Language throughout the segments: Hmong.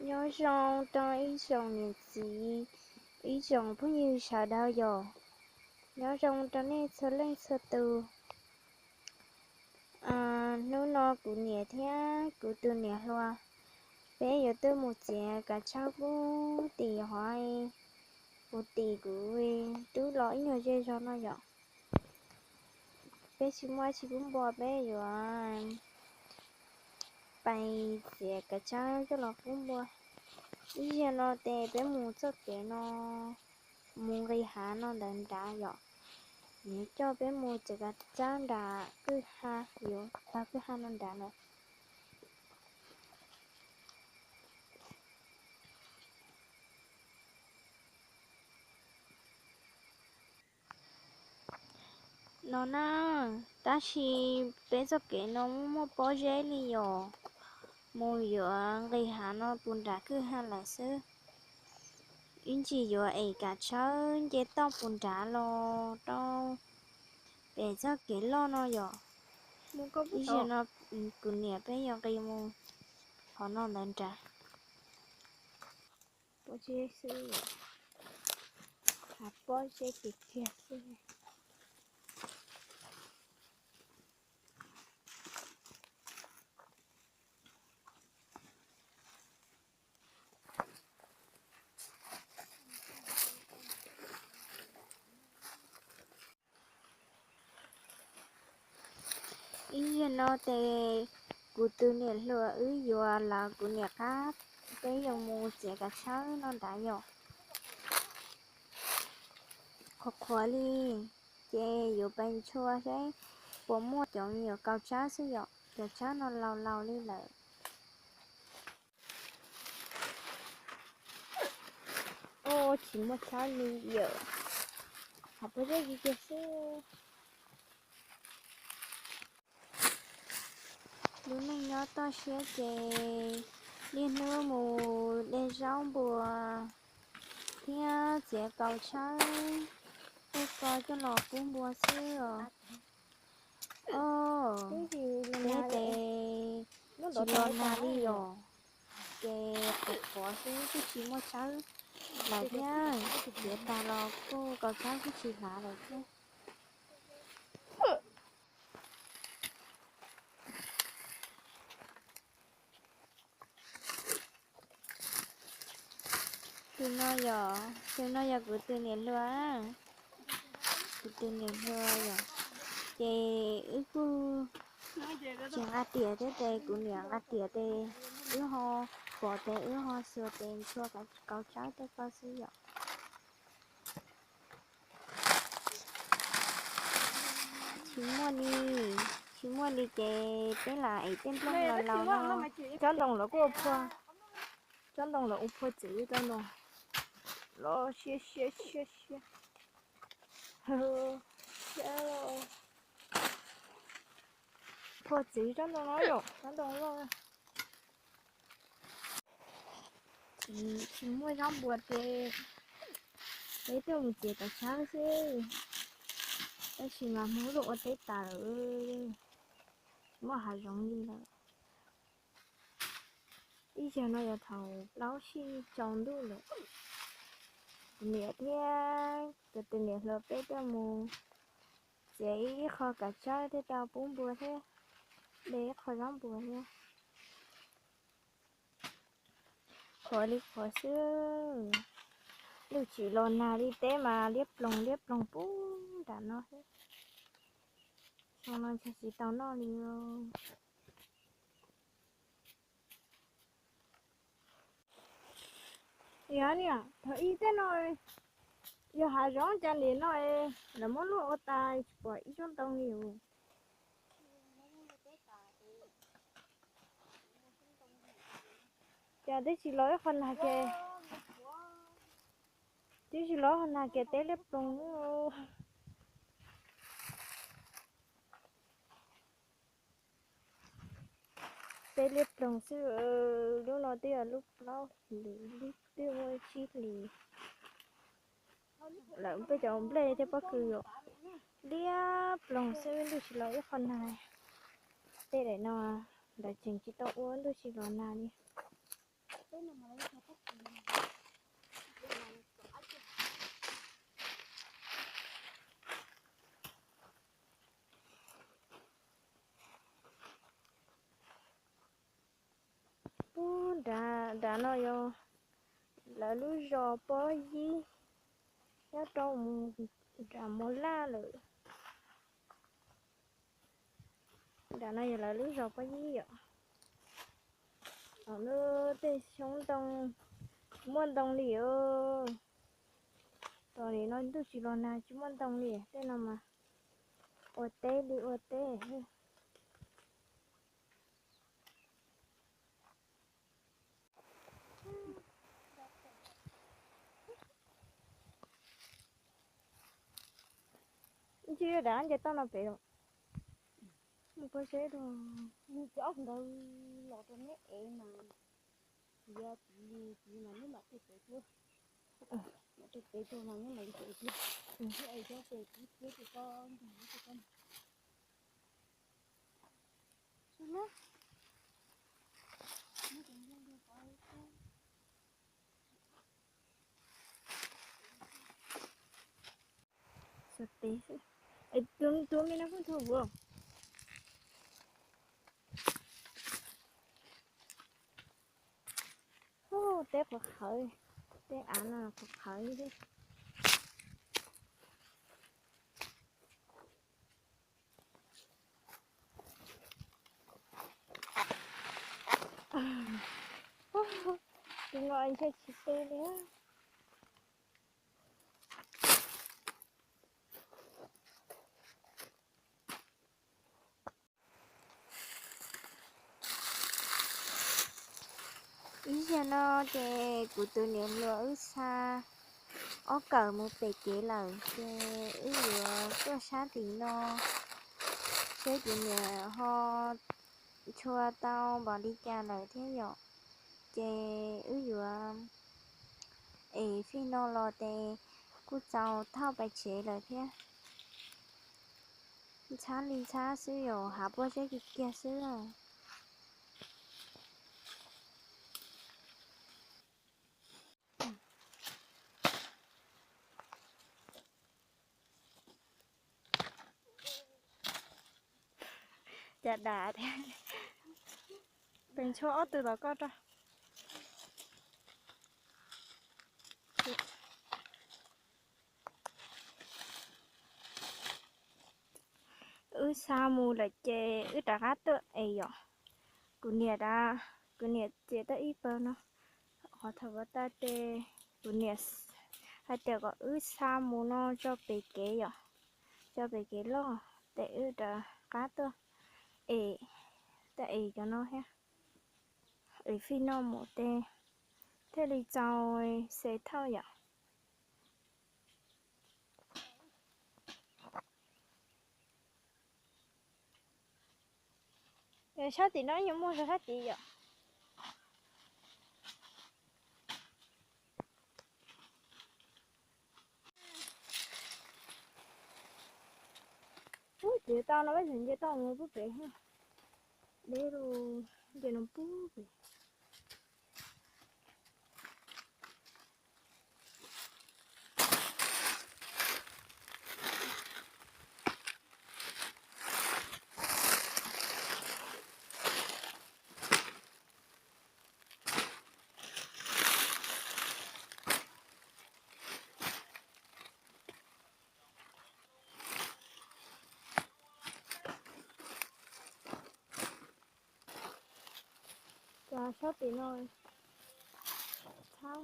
Nyob zoo rau ib tsoom niam txiv, ib tsoom phooj ywg sawv daws yom. Nyob zoo rau nej txhua leej txhua tus. Hnub no kuv niam thiab kuv tus niam hluas, peb yuav tuaj mus txiav kav tsawb pub tim hov, kuv tim kuv tub los ib nyuag zej zog no yom. Peb tsis muaj tsi pub npua, peb yuav pais txiav kav tsawb coj los pub npua. Ib zaug no ces peb mus txoj kev no, mus nqis hav no ntawd nrad yom. Yuav coj peb mus txiav kav tsawb nram kwj ha, yuav tag kwj ha no nrad na. No na, tab sis peb txoj kev no muaj pob zeb li yom, mus yuav nqis hav no puv nram kwj ha lawm xwb. Ib ntsis yuav ev kav tsawb nce toj puv nrad los rau pem txoj kev loj no yom. Ib zaug no kuv niam peb yuav nqis mus qhov no ntawd nrad. Pob zeb xwb, hav pob zeb kiag kiag xwb. Ib zaug no ces kuv tus niam hluas wb yuav lawv kuv niam qab, peb yuav mus txiav kav tsawb no nrad yom. Qhuav qhuav li, ces yuav pais ntshua seb puas muaj cov me nyuam kaus tsawb xwb yom, cov tsawb no laus laus li lawm. Tsis muaj tsawb li yom, hav pob zeb kiag kiag xwb. Lub neej nyob toj siab ces niaj hnub mus de zaub npua thiab txiav kaus tsawb tej ko coj los pub npua xwb os. Os, peb ces tsis los nag li yom, ces qhuav qhuav xwb, twb tsis muaj tsawb lawm thiab, txiav tag los kuj kaus tsawb kuj tsis hlav lawm thiab. Tus no yog, tus no yog kuv tus niam hluas, kuv tus niam hluas yom. Ces wb kuj tsis nqa riam thiab ces kuv niam nqa riam ces wb ho pom ces wb ho xuas ces ntshua kaus tsawb tej ko xwb yom. Tsis muaj li, tsis muaj li ces peb lam ev tej nplooj los laus no. Tsob ntoo los kuj ua phua, tsob ntoo los ua phua txwv, tsob ntoo los siab siab siab siab. Phua txwv tsob ntoo no yom, tsob ntoo loj. Tsis muaj zaub npua ces peb tuaj mus txiav kaus tsawb xwb, tab sis mas hmoob luaj ua teb tas lawm, tsis muaj hav zoov li lawm. Ib zaug no yog thaum plaub sij tsaus ntuj lawm, kuv niam thiab kuv tus niam hluas peb tuaj mus txiav ib qho kav tsawb thiab tau pub npua thiab, de ib qho zaub npua thiab. Qhuav li qhuav xwb, ntuj tsis los nag li, teb mas liab ploog liab ploog puag nram no xwb. Xyoo no ntshe tsis tau noj li. Yog niam, thaum ub tej no yog hav zoov cas nim no lawv muab luaj ua tas tsis pom ib tsob ntoo li os. Cas twb tsis los ib qho nag kiag, twb tsis los ib qho nag kiag teb liab ploog. Teb liab ploog xwb, lub no twb yog lub plaub hlis, lub twb muaj tsib hlis lawm, peb cov nplej thiab pob kws yom. Liab ploog xwb, ntuj tsis los ib qho nag. Tej daim no ntawd tseem tsis tau ua, ntuj tsis los nag li. Nram, nram no yog lawv lub zos Pob Yib, nyob rau mus nram Muas Laj lawm. Nram no yog lawv lub zos Pob Yib yom. Lub tej xyoob ntoo tsis muaj ntoo li os. Tos nim no ntuj tsis los nag tsis muaj ntoo li, tej no mas ua teb li ua teb. Ntshe yuav dav nce toj no pem los. Mus pov seb dua. Cov nkawd los rau neb ev mas, yog txiv li txiv mas neb mam tej pem tuaj, mam tej pem tuaj mas neb mam li pem tuaj. Neb ev cov pem kuv txiav tus ko ntug tus ko. Tus me no kuj ntug vua. Ub, teb qhuav qhawv, teb av no qhuav qhawv thiab. Tus no ntshe tsis teb li. Ib zaug no ces kuv tus niam hluas wb xa ob kawm mus pem kev lawm ces wb yuav tuaj sab tim no seb kuv niam ho tshua tau npaum li cas lawm thiab yom. Ces wb yuav es fij no los ces kuj txaus thauj pais tsev lawm thiab. Ntxhab li ntxhab xwb yom, hav puab zeb kiag kiag xwb. Cas dam thiab. Pes ntshuav ob tug tom koj rau. Wb xa mus lawm ces wb rov qab tuaj es yom. Kuv niam, kuv niam txiav tau ib pawg no, qhov thaum ua tag ces kuv niam hais tias kom wb xa mus no tso pem kev yom, tso pem kev loj ces wb rov qab tuaj es, tuaj es cov no thiab. Es fij no mus ces thiaj li txaus xes thauj yom. Sab tim no yuav muaj sab tid yom. Ub, tsis tau no, nce toj mus pub pem, deb lug, nce no pub pem. Cas sab tim no txhab.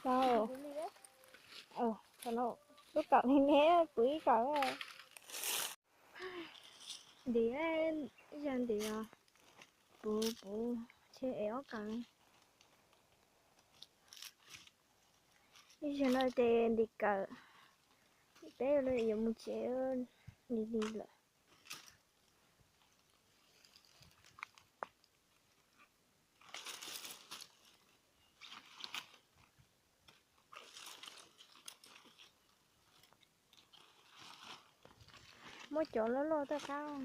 Tau. Thaum no lub kawm ne, kuv ib kawm. Ntim, ib zaug ntim os. Puv puv, tshe es ob kawm. Ib zaug no ces ntim kawm, peb yuav mus tsev li li lawm. Muab cov loj loj taj qab.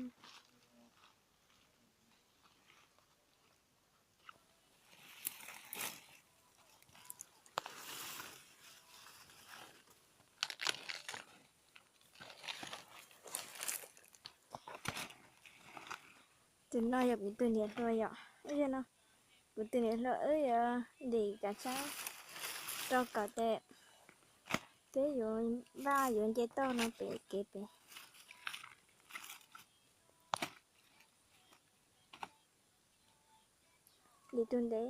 Tus no yog kuv tus niam hluas yom, no kuv tus niam hluas wb yuav ntim kav tsab rau kom tias peb yuav npaj yuav nce toj no pem kev pem. Ntim tus ntev.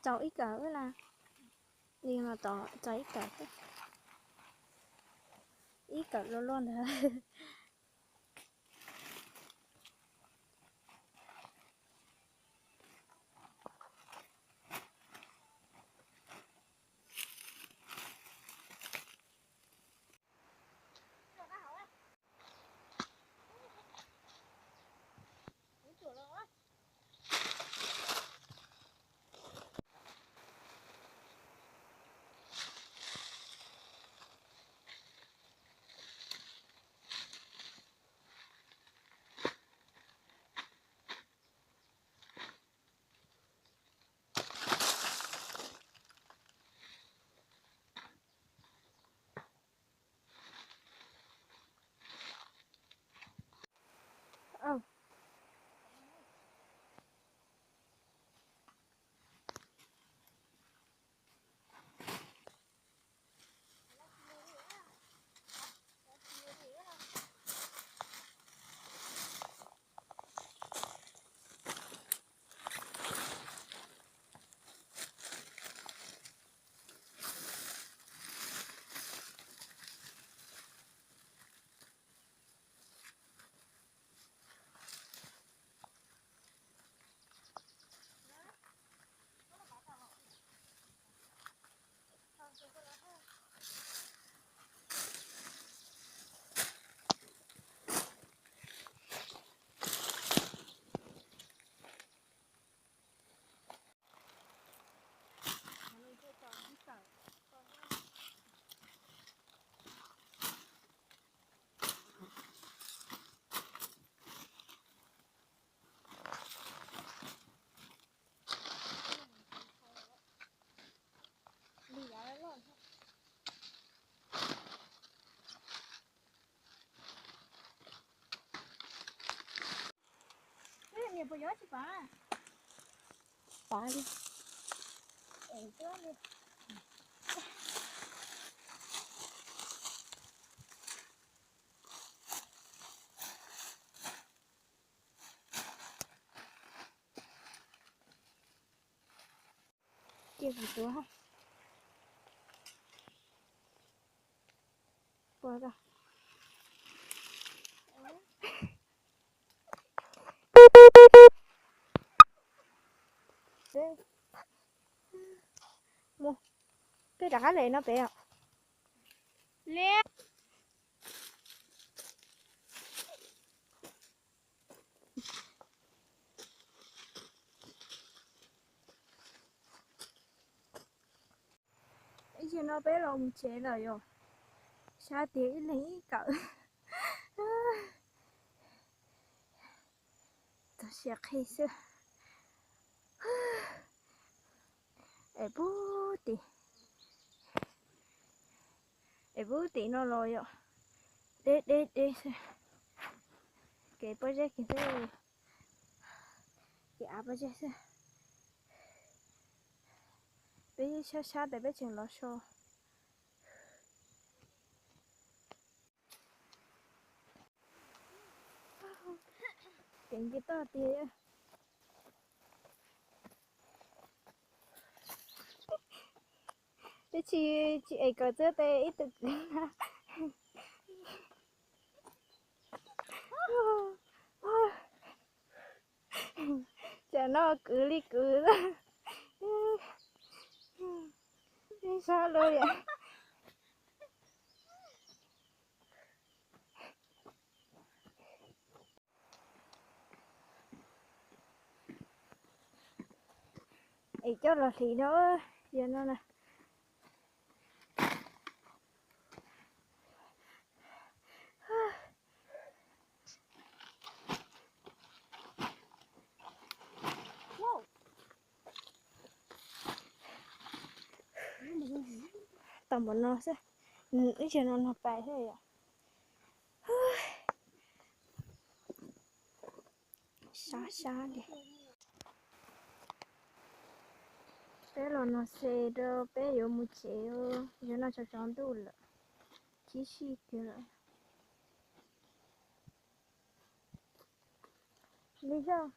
Txaus ib kawm na, li no txaus ib kawm, ib kawm luaj luaj ntawd. Niam puas yuav tsis pav? Pav li. Cia kuv tuav. Pua tau. Mus, peb rov qab lem no pem os. Ib zaug no peb los mus tsev lawm yom, sab tias ib leeg ib kawm. Txog siav qhi xwb. Es pub tim, es pub tim no los yom, deb deb deb xwb. Kev pob zeb kev xwb, kev av pob zeb xwb. Peb sab sab tes peb tseem los so. Kev nce toj tiag. Twb tsis, tsis es kawm txog tes ib tug kwv na. Tsam no kwv li kwv. Sab luaj yom. Es coj los hliv no, yog no na. Npaum no xwb, ib zaug no no pais thiab yom. Sab sab li. Peb los no xe rau peb yuav mus tsev, zaum no tsaus tsaus ntuj lawm, chib sij kiag lawm. Li yog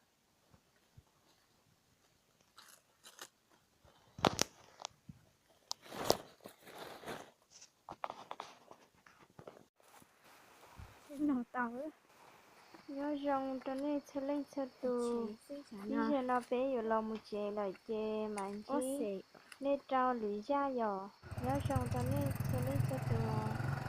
no tau. Nyob zoo rau nej txhua leej txhua tus, ib zaug no peb yuav los mus tsev lawm ces mam ntsib nej rau lwm zaj yom. Nyob zoo rau nej txhua leej txhua tus.